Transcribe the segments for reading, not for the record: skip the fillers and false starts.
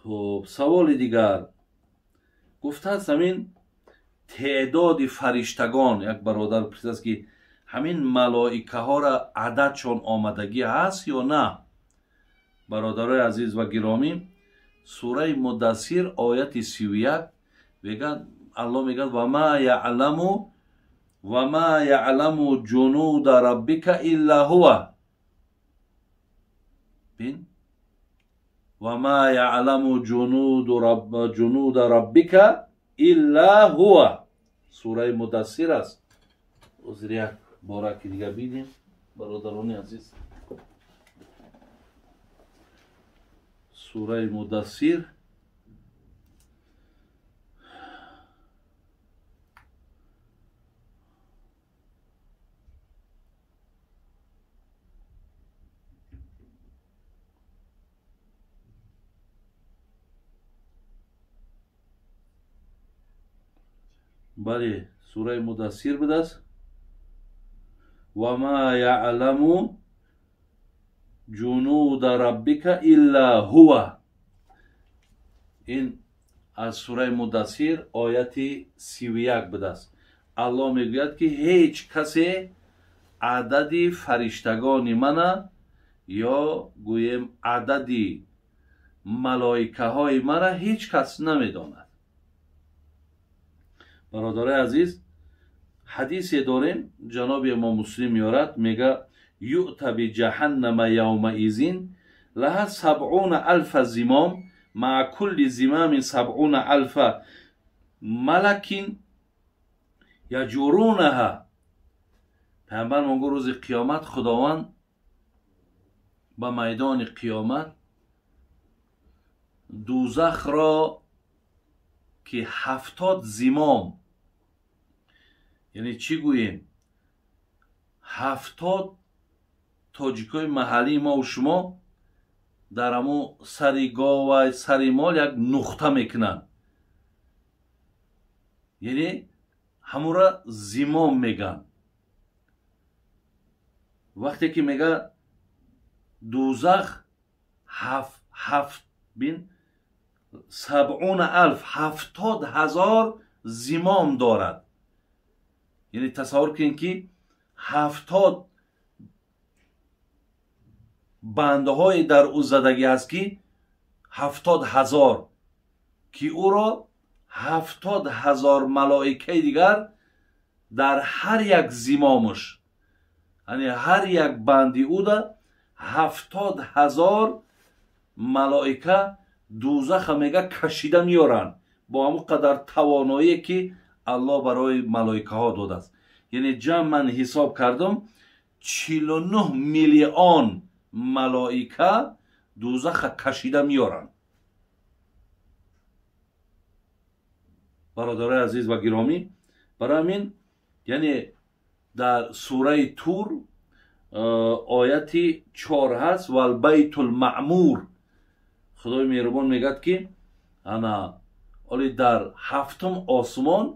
Хуб, саволи дигар гуфтааст, ҳамин теъдоди фариштагон, як бародар пурсидааст, ки ҳамин малоикаҳоро ададшон омадагӣ ҳаст ё на? Бародарои азиз ва гиромӣ, сураи Мудассир ояти 31 мегӯяд, Аллоҳ мегӯяд: ва ма яъламу ҷунуда раббика илла ҳува. Бин, ва ма яъламу ҷунуда раббика илла ҳува. Сураи Мудассир аст. Ҳозир як бора ки дига бидем, бародарони азиз. Сураи Мудассир, бале, сураи Мудассир будааст. Ва ма яъламу ҷунуда раббика илла ҳува. Ин аз сураи Мудассир ояти 31 будааст. Аллоҳ мегӯяд, ки ҳеҷ касе адади фариштагони мана ё гӯем адади малоикаҳои мана ҳеҷ кас намедонад. Бародарои азиз, ҳадисе дорем, ҷаноби имом Муслим меорад, мега: юъта биҷаҳаннама явмаизин лаҳа сабъуна алфа зимом маа кулли зимамин сабъуна алфа малакин яҷурунаҳа. Пайғамбар мон гуфт, рӯзи қиёмат Худованд ба майдони қиёмат дузахро, ки 70 зимом, яъне чӣ гӯем, 70 тоҷикои маҳаллии мову шумо дар ҳамун сари гова, сари мол як нуқта мекунанд, яъне ҳамура зимом мегӯянд. Вақте ки мега дузах ҳафт, бин, сабъуна алф, 70,000 зимом дорад. Яъне тасаввур кунед, ки 70 бандҳое дар ӯ задагӣ аст, ки 70,000, ки ӯро 70,000 малоикаи дигар дар ҳар як зимомаш, яъне ҳар як банди ӯда 70,000 малоика дузаха мега кашида меоранд, бо ҳамон қадар тавоноие, ки Аллоҳ барои малоикаҳо додааст. Яъне ҷамъ ман ҳисоб кардам, 49 миллион малоика дузаха кашида меоранд. Бародарои азиз ва гиромӣ, барои ҳамин, яъне дар сураи Тур ояти 4 ҳаст: валбайтулмаъмур. Худои меҳрубон мегӯяд, ки ана оли дар ҳафтум осмон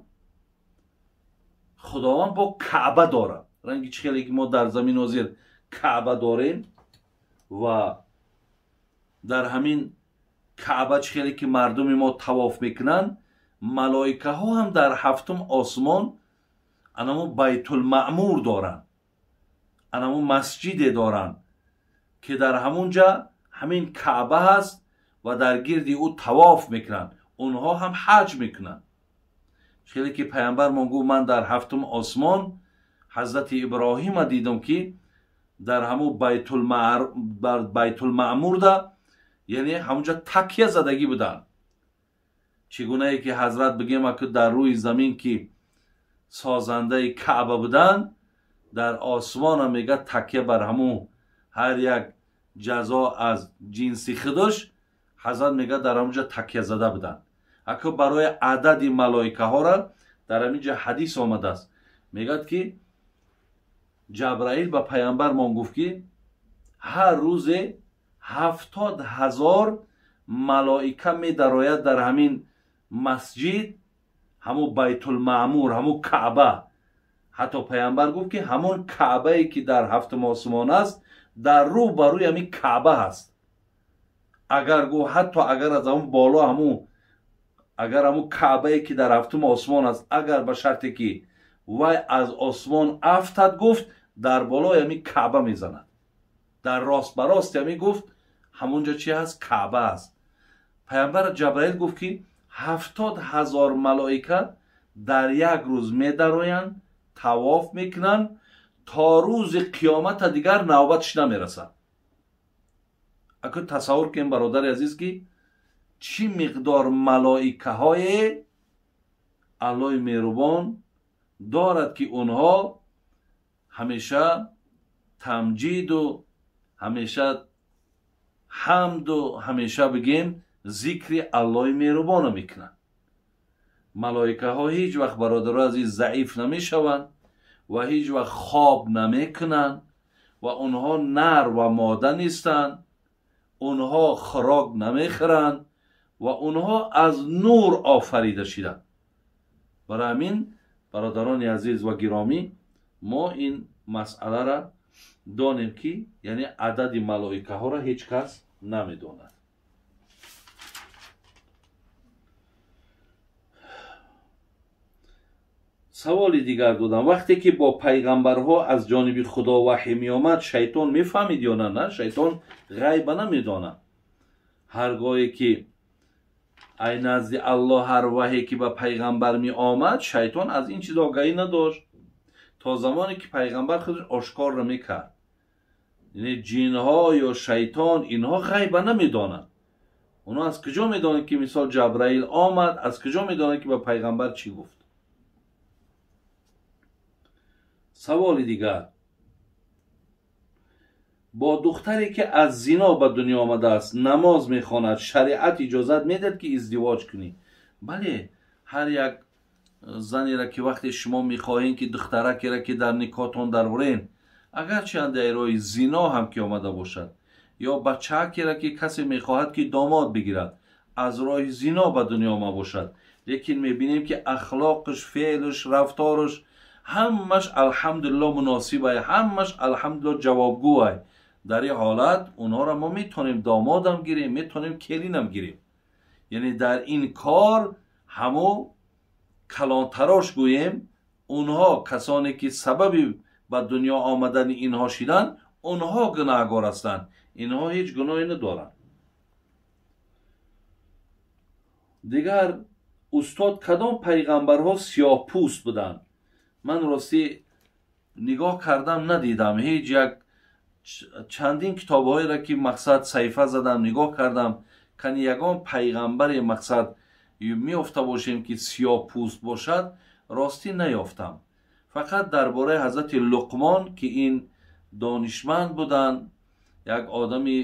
Худованд бо Каъба дорад. Ранги чӣ хеле ки мо дар замин ҳозир Каъба дорем ва дар ҳамин Каъба чӣ хеле ки мардуми мо тавоф мекунанд, малоикаҳо ҳам дар ҳафтум осмон анамо Байтулмаъмур доранд, анамо масҷиде доранд, ки дар ҳамун ҷа ҳамин Каъба ҳаст ва дар гирди ӯ тавоф мекунанд. Онҳо ҳам ҳаҷ мекунанд. Хеле ки пайғамбармон гуфт: ман дар ҳафтум осмон ҳазрати Иброҳима дидам, ки дар ҳамун Байтулмаъмурда, яъне ҳамунҷа такя задагӣ буданд. Чӣ гунае ки ҳазрат бигем, ки дар рӯи замин ки созандаи Каъба буданд, дар осмонам мега такя бар ҳамун ҳар як ҷазо аз ҷинси худаш, ҳазрат мега дар ҳамунҷа такя зада буданд. Ако барои адади малоикаҳоро дар ҳамин ҷа ҳадис омадааст, мегӯяд, ки Ҷабраил ба пайғамбармон гуфт, ки ҳар рӯзе 70,000 малоика медарояд дар ҳамин масҷид, ҳамун Байтулмаъмур, ҳамун Каъба. Ҳатто пайғамбар гуфт, ки ҳамон Каъбае, ки дар ҳафтум осмон аст, дар рӯ ба рӯи ҳамин Каъба ҳаст. Агар гу ҳатто агар аз ҳамун боло ҳамун агар ҳамун каъбае ки дар ҳафтум осмон аст, агар ба шарте ки вай аз осмон афтад, гуфт дар болои ҳамин каъба мезанад, дар рост ба рост ҳамин гуфт ҳамунҷо чи ҳаст? Каъба аст. Пайғамбар Ҷабраил гуфт ки 70,000 малоика дар як рӯз медароянд, тавоф мекунанд, то рӯзи қиёмата дигар навбатш намерасад. Аку тасаввур кунем бародари азиз ки чӣ миқдор малоикаҳое Аллоҳи меҳрубон дорад ки онҳо ҳамеша тамҷиду ҳамеша ҳамду ҳамеша бигем зикри Аллоҳи меҳрубонро мекунанд. Малоикаҳо ҳеҷ вақт бародаро азиз заиф намешаванд ва ҳеҷ вақт хоб намекунанд ва онҳо нар ва мода нестанд, онҳо хӯрок намехӯранд ва онҳо аз нур офарида шуданд. Барои ҳамин бародарони азиз ва гиромӣ, мо ин масъаларо донем ки яъне адади малоикаҳоро ҳеҷ кас намедонад. Саволи дигар додам. Вақте ки бо пайғамбарҳо аз ҷониби Худо ваҳй меомад, шайтон мефаҳмид ё на? На, шайтон ғайба намедонад. Ҳар гоҳе ки ай назди Аллоҳ ҳар ваҳе ки ба пайғамбар меомад, шайтон аз ин чиз огаҳӣ надошт то замоне ки пайғамбар худаш ошкор намекард. Яъне ҷинҳо ё шайтон инҳо ғайба намедонанд. Онҳо аз куҷо медонанд ки мисол Ҷабраил омад, аз куҷо медонанд ки ба пайғамбар чӣ гуфт? Саволи дигар. Бо духтаре ки аз зино ба дунё омадааст намоз мехонад, шариат иҷозат медиҳад ки издивоҷ кунӣ? Бале, ҳар як занеро ки вақте шумо мехоҳед ки духтаракеро ки дар никоҳтон дарорен, агарчи дар роҳи зино ҳам ки омада бошад, ё бачаакеро ки касе мехоҳад ки домод бигирад, аз роҳи зино ба дунё омада бошад, лекин мебинем ки ахлоқаш, феълаш, рафтораш ҳамаш алҳамдулилло муносибай, ҳамаш алҳамдулилло ҷавобгӯай. Дар ин ҳолат онҳоро мо метавонем домодам гирем, метавонем келинам гирем. Яъне дар ин кор ҳамо калонтарош гӯем, онҳо касоне ки сабаби ба дунё омадани инҳо шиданд, онҳо гунаҳгор ҳастанд, инҳо ҳеҷ гуноҳе надоранд. Дигар устод, кадом пайғамбарҳо сиёҳпӯст буданд? Ман ростӣ нигоҳ кардам, надидам ҳеҷ як чандин китобҳоеро ки мақсад саҳифа задам, нигоҳ кардам, кани ягон пайғамбаре мақсад меёфта бошем ки сиёҳпӯст бошад, ростӣ наёфтам. Фақат дар бораи ҳазрати Луқмон ки ин донишманд буданд, як одами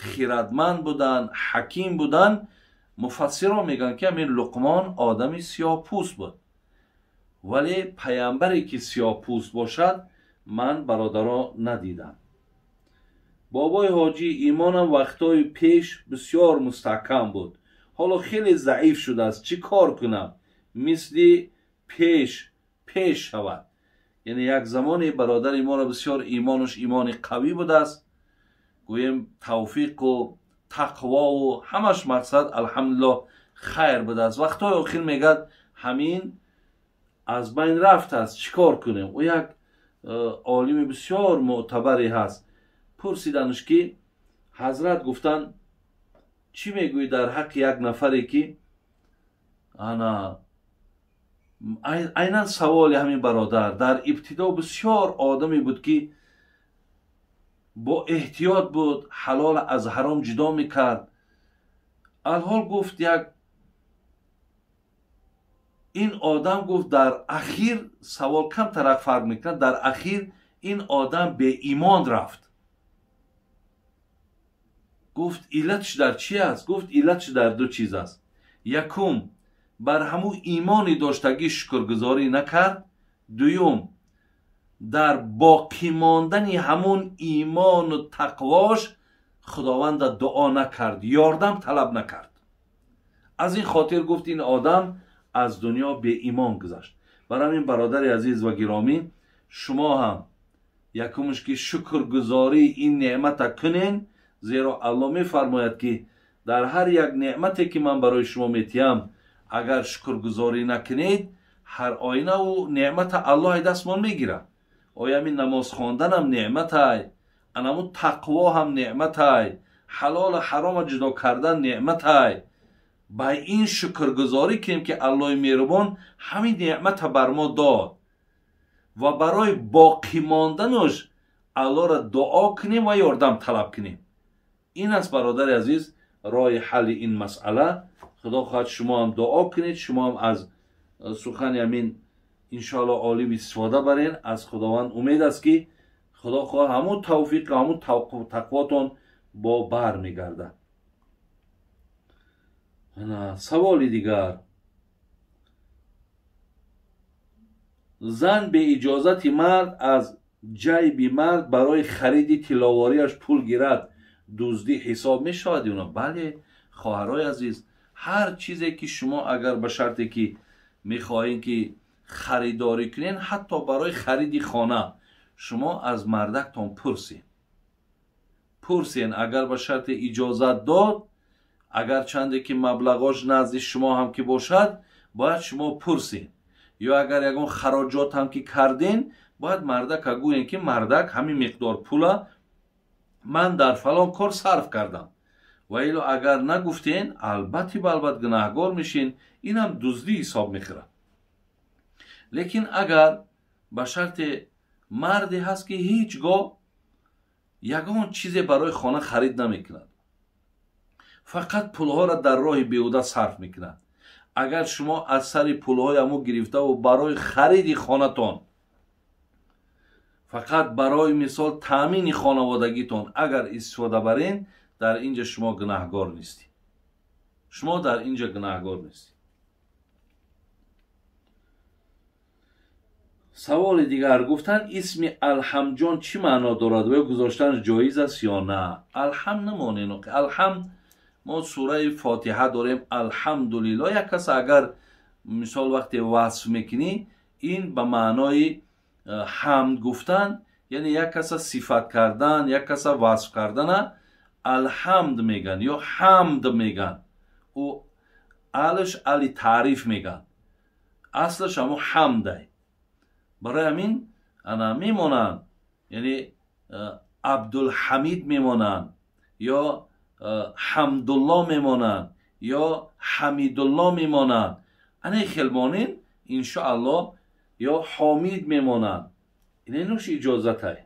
хирадманд буданд, ҳаким буданд, муфассирон мегӯянд ки ҳамин Луқмон одами сиёҳпӯст буд. Вале пайғамбаре ки сиёҳпӯст бошад ман бародаро надидам. Бобои ҳоҷӣ, имонам вақтҳои пеш бисёр мустаҳкам буд, ҳоло хеле заиф шудааст. Чӣ кор кунам мисли пеш шавад? Яъне як замоне бародари моро бисёр имонаш имони қавӣ будааст, гӯем тавфиқу тақвову ҳамаш мақсад алҳамдулилло хайр будааст. Вақтҳои охир мегӯяд ҳамин аз байн рафтааст, чӣ кор кунем? Ӯ як олими бисёр мӯътабаре ҳаст. Пурсиданаш ки ҳазрат гуфтанд чӣ мегӯӣ дар ҳаққи як нафаре ки ана айнан саволи ҳамин бародар дар ибтидо бисёр одаме буд ки бо эҳтиёт буд, ҳалол аз ҳаром ҷудо мекард. Алҳол гуфт як ин одам гуфт дар ахир савол камтарак фарқ мекунад, дар ахир ин одам беимон рафт. Гуфт иллатш дар чи аст? Гуфт иллатш дар ду чиз аст. Якум, бар ҳамун имони доштагӣ шукргузорӣ накард. Дуюм, дар боқӣ мондани ҳамун имону тақвош Худованда дуо накард, ёрдам талаб накард. Аз ин хотир гуфт ин одам аз дунё беимон гузашт. Барои ҳамин бародари азиз ва гиромӣ, шумо ҳам якумш ки шукргузории ин неъмата кунен, зеро Аллоҳ мефармояд ки Дар ҳар як неъмате ки ман барои шумо метиҳам, агар шукргузорӣ накунед, ҳар оина ӯ неъмата Аллоҳ дастмон мегирад. Оя ҳамин намоз хонданам неъматай, анаму тақво ҳам неъматай, ҳалолу ҳарома ҷудо кардан неъматай. Ба ин шукргузорӣ кунем ки Аллоҳи меҳрубон ҳамин неъмата бар мо дод ва барои боқӣ монданаш Аллоҳро дуо кунем ва ёрдам талаб кунем. Ин аст, бародари азиз, роҳи ҳалли ин масъала. Худо хоҳад шумо ҳам дуо кунед, шумо ҳам аз сухани ҳамин иншоаллоҳ олим истифода барен. Аз Худованд умед аст ки Худо хоҳад ҳамун тавфиқ ва ҳамун тақвотон бо бар мегардад. Саволи дигар: зан бе иҷозати мард аз ҷайби мард барои хариди тилловориаш пул гирад, дуздӣ ҳисоб мешавад ё на? Бале, хоҳарои азиз, ҳар чизе ки шумо агар ба шарте ки мехоҳед ки харидорӣ кунед, ҳатто барои хариди хона, шумо аз мардактон пурсед. Пурсен, агар ба шарти иҷозат дод, агар чанде ки маблағош назди шумо ҳам ки бошад, бояд шумо пурсед. Ё агар ягон хароҷот ҳам ки карден, бояд мардака гӯен ки мардак ҳамин миқдор пула ман дар фалон кор сарф кардам. Ва ило агар нагуфтен, албатти балбат гунаҳгор мешин, инам дуздӣ ҳисоб мехӯрад. Лекин агар ба шарти марде ҳаст ки ҳеҷ гоҳ ягон чизе барои хона харид намекунад, фақат пулҳоро дар роҳи беҳуда сарф мекунад, агар шумо аз сари пулҳои ҳаму гирифтаву барои хариди хонатон, фақат барои мисол таъмини хонаводагитон агар истифода барен, дар инҷа шумо гунаҳгор нестӣ. Шумо дар инҷа гунаҳгор нестӣ. Саволи дигар: гуфтан исми Алҳамҷон чӣ маъно дорад ва ё гузоштанаш ҷоиз аст ё на? Алҳам намонен. Алҳам, мо сураи Фотиҳа дорем, алҳамдулиллоҳ. Як кас агар мисол вақте васф мекунӣ, ин ба маънои ҳамд гуфтан, яъне як каса сифат кардан, як каса васф кардана алҳамд меган ё ҳамд меган. Ӯ алш али таъриф меган, аслаш ҳамо ҳамдай. Барои ҳамин ана мемонанд, яъне Абдулҳамид мемонанд ё Ҳамдулло мемонанд ё Ҳамидулло мемонанд. Ана хел монен иншоаллоҳ, ё Ҳомид мемонанд. Инаш иҷозатай.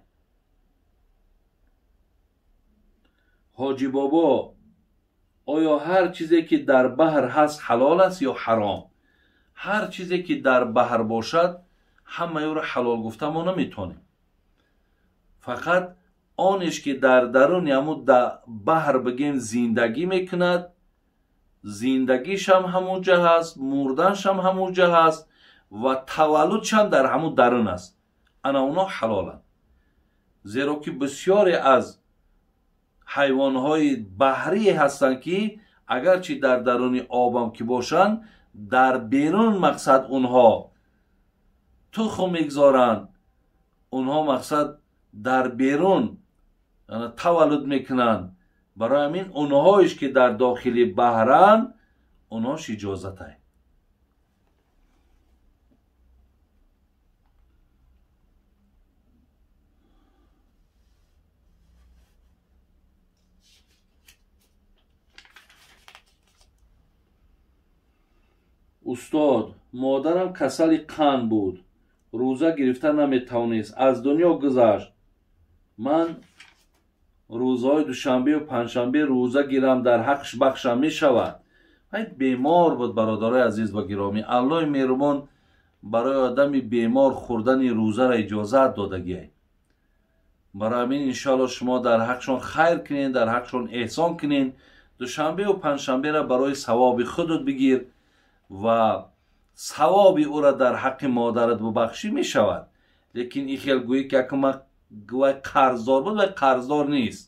Ҳоҷи бобо, оё ҳар чизе ки дар баҳр ҳаст ҳалол аст ё ҳаром? Ҳар чизе ки дар баҳр бошад, ҳамаи ӯро ҳалол гуфта мо наметонем. Фақат онеш ки дар даруни ҳамун баҳр бигем зиндагӣ мекунад, зиндагишам ҳамун ҷа ҳаст, мурданшам ҳамун ҷа ҳаст ва таваллудшам дар ҳамун дарун аст, ана оно ҳалоланд. Зеро ки бисёре аз ҳайвонҳои баҳрие ҳастанд ки агарчи дар даруни обам ки бошанд, дар берун мақсад онҳо тухм мегзоранд, онҳо мақсад дар берун таваллуд мекунанд. Барои ҳамин онҳоеш ки дар дохили баҳранд, онҳош иҷозатай. Устод, модарам касали қанд буд, рӯза гирифта наметавонист, аз дунё гузашт. Ман рӯзҳои душанбеу панҷшанбе рӯза гирам, дар ҳақш бахшам мешавад? Ай бемор буд, бародарои азиз ва гиромӣ. Аллоҳи меҳрубон барои одами бемор хӯрдани рӯзаро иҷозат додагиай. Барои ҳамин иншоаллоҳ шумо дар ҳақшон хайр кунед, дар ҳақшон эҳсон кунед. Душанбеу панҷшанберо барои савоби худут бигир ва савоби ӯро дар ҳаққи модарат бубахшӣ мешавад. Лекин ин хел гӯӣ ки якма вай қарздор буд, вай қарздор нест.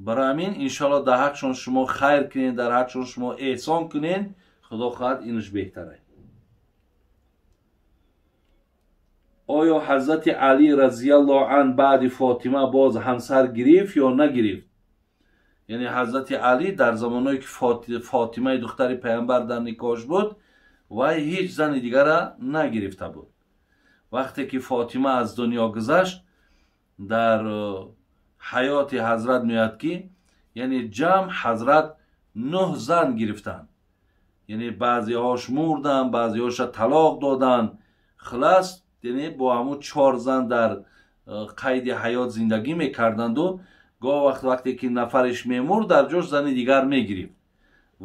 Барои ҳамин иншоаллоҳ дар ҳақшон шумо хайр кунед, дар ҳақшон шумо эҳсон кунед, худо хоҳад инаш беҳтар. Оё ҳазрати Алӣ разияллоҳу ан баъди Фотима боз ҳамсар гирифт ё нагирифт? Яъне ҳазрати Алӣ дар замоное ки Фотимаи духтари паямбар дар никоҳш буд, вай ҳеҷ зани дигара нагирифта буд. Вақте ки Фотима аз дунё гузашт, дар ҳаёти ҳазрат меояд ки яъне ҷамъ ҳазрат 9 зан гирифтанд. Яъне баъзеҳош мурданд, баъзеҳоша талоқ доданд. Хулас, яъне бо ҳамун 4 зан дар қайди ҳаёт зиндагӣ мекарданду гоҳ вақт вақте ки нафареш мемурд, дар ҷош зани дигар мегирифт.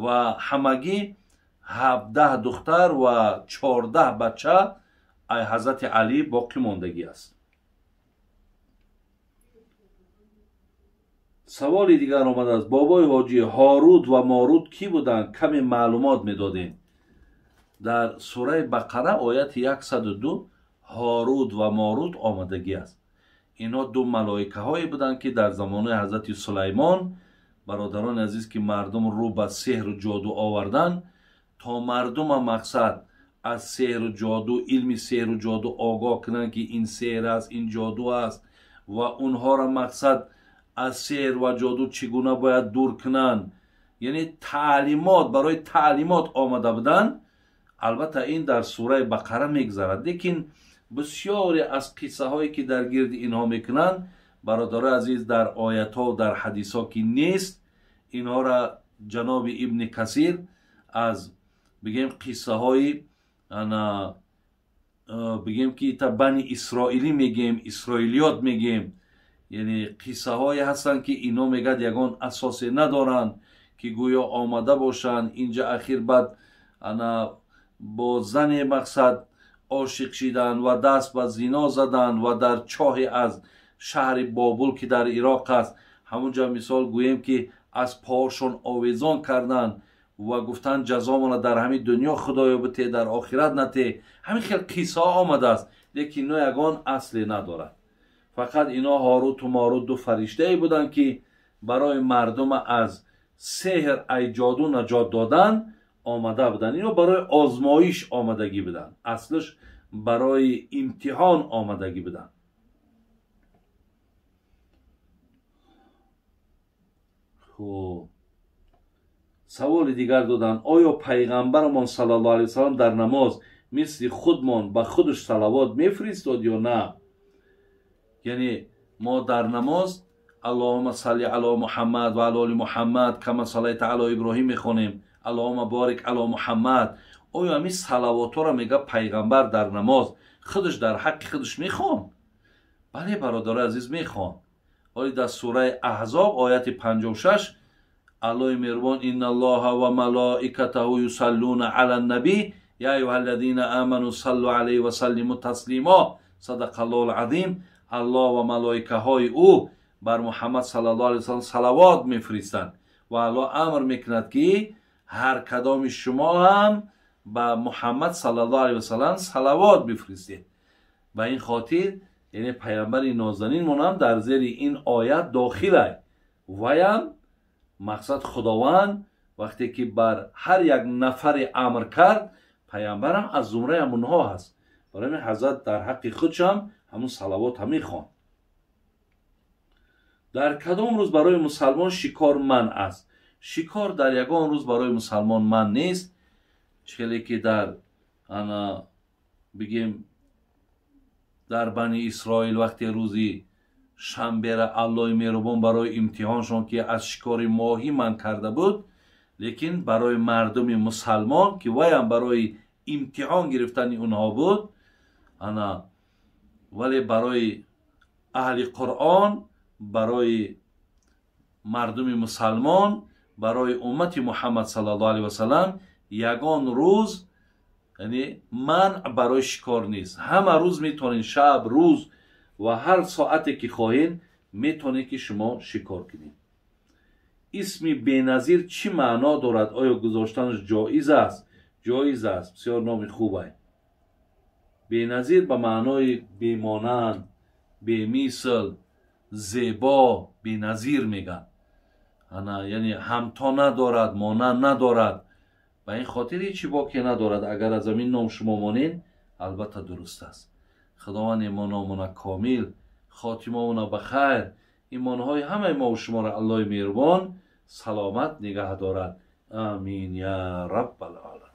Ва ҳамагӣ 17 духтар ва 14 бача ай ҳазрати Алӣ боқӣ мондагӣ аст. Саволи дигар омадааст: бобои ҳоҷӣ, Ҳорут ва Морут кӣ буданд? Каме маълумот медодем. Дар сураи Бақара ояти 102 Ҳорут ва Морут омадагӣ аст. Инҳо ду малоикаҳое буданд ки дар замони ҳазрати Сулаймон, бародарони азиз, ки мардум рӯ ба сеҳру ҷоду оварданд, то мардума мақсад аз сеҳру ҷоду, илми сеҳру ҷоду огоҳ кунанд ки ин сеҳр аст, ин ҷоду аст, ва онҳоро мақсад аз сеҳр ва ҷоду чӣ гуна бояд дур кунанд. Яъне таълимот, барои таълимот омада буданд. Албатта ин дар сураи Бақара мегузарад, лекин бисёре аз қиссаҳое ки дар гирди инҳо мекунанд, бародарои азиз, дар оятҳо, дар ҳадисҳо ки нест, инҳоро ҷаноби Ибни Касир аз бигем қиссаҳои бигем ки та бани исроилӣ мегем, исроилиёт мегем, яъне қиссаҳое ҳастанд ки ино мегӯяд ягон асосе надоранд ки гӯё омада бошанд. Инҷа ахир баъд ана бо зане мақсад ошиқ шиданд ва даст ба зино заданд ва дар чоҳе аз шаҳри Бобул ки дар Ироқ аст, ҳамунҷа мисол гӯем ки аз поҳошон овезон карданд ва гуфтанд ҷазомона дар ҳамин дунё худоё бите, дар охират нате. Ҳамин хел қиссаҳо омадааст, лекин ино ягон асле надорад. Фақат ино Ҳоруту Морут ду фариштае буданд ки барои мардума аз сеҳр ай ҷоду наҷот додан омада буданд. Ино барои озмоиш омадагӣ буданд, аслиш барои имтиҳон омадагӣ буданд. Хуб, саволи дигар доданд: оё пайғамбарамон саллаллоҳу алайҳи васаллам дар намоз мисли худмон ба худаш салавот мефиристод ё на? Яъне мо дар намоз Аллоҳумма салли ало Муҳаммад ва ало оли Муҳаммад кама саллайта ало Иброҳим мехонем, Аллоҳумма борик ало Муҳаммад. Оё ҳамин салавотҳоро мега пайғамбар дар намоз худаш дар ҳаққи худаш мехон? Бале, бародарои азиз, мехон. Ҳоли дар сураи Аҳзоб ояти 56 Аллоҳи меҳрубон инналлоҳа ва малоикатаҳу юсаллуна ала ннаби я аюҳаллазина аману саллу алайҳи ва саллиму таслимо. Садақаллоҳул азим. Аллоҳ ва малоикаҳои ӯ бар Муҳаммад саллаллоҳу алайҳи васаллам салавот мефиристанд ва Аллоҳ амр мекунад ки ҳар кадоми шумо ҳам ба Муҳаммад саллаллоҳу алайҳи васаллам салавот бифиристед. Ба ин хотир яъне пайғамбари нозанинмон ҳам дар зери ин оят дохил ай. Ваям мақсад Худованд вақте ки бар ҳар як нафаре амр кард, пайғамбарам аз зумраи ҳамонҳо ҳаст. Барои ҳамин ҳазрат дар ҳаққи худшам ҳамун салавот ҳам мехонд. Дар кадом рӯз барои мусалмон шикор манъ аст? Шикор дар ягон рӯз барои мусалмон манъ нест. Хеле ки дар ана бигем дар бани Исроил вақте рӯзи шанбера Аллоҳи меҳрубон барои имтиҳоншон ки аз шикори моҳӣ манъ карда буд, лекин барои мардуми мусалмон ки ваям барои имтиҳон гирифтани онҳо буд, ана вале барои аҳли Қуръон, барои мардуми мусалмон, барои уммати Муҳаммад саллаллоҳу алайҳи васаллам ягон рӯз яъне манъ барои шикор нест. Ҳама рӯз метавонед, шаб, рӯз ва ҳар соате ки хоҳед метавонед ки шумо шикор кунед. Исми Беназир чӣ маъно дорад? Оё гузоштанаш ҷоиз аст? Ҷоиз аст, бисёр номи хуб ай. Беназир ба маънои бемонанд, бемисл, зебо, беназир мегӯянд. Ана яъне ҳамто надорад, монанд надорад. Ба ин хотир ҳеҷ боке надорад. Агар аз ҳамин ном шумо монед, албатта дуруст аст. Худованд имономона комил, хотимаона ба хайр, имонҳои ҳамаи мо шуморо Аллоҳи меҳрубон Саломат нигаҳ дорад. Амин я раббал оламин.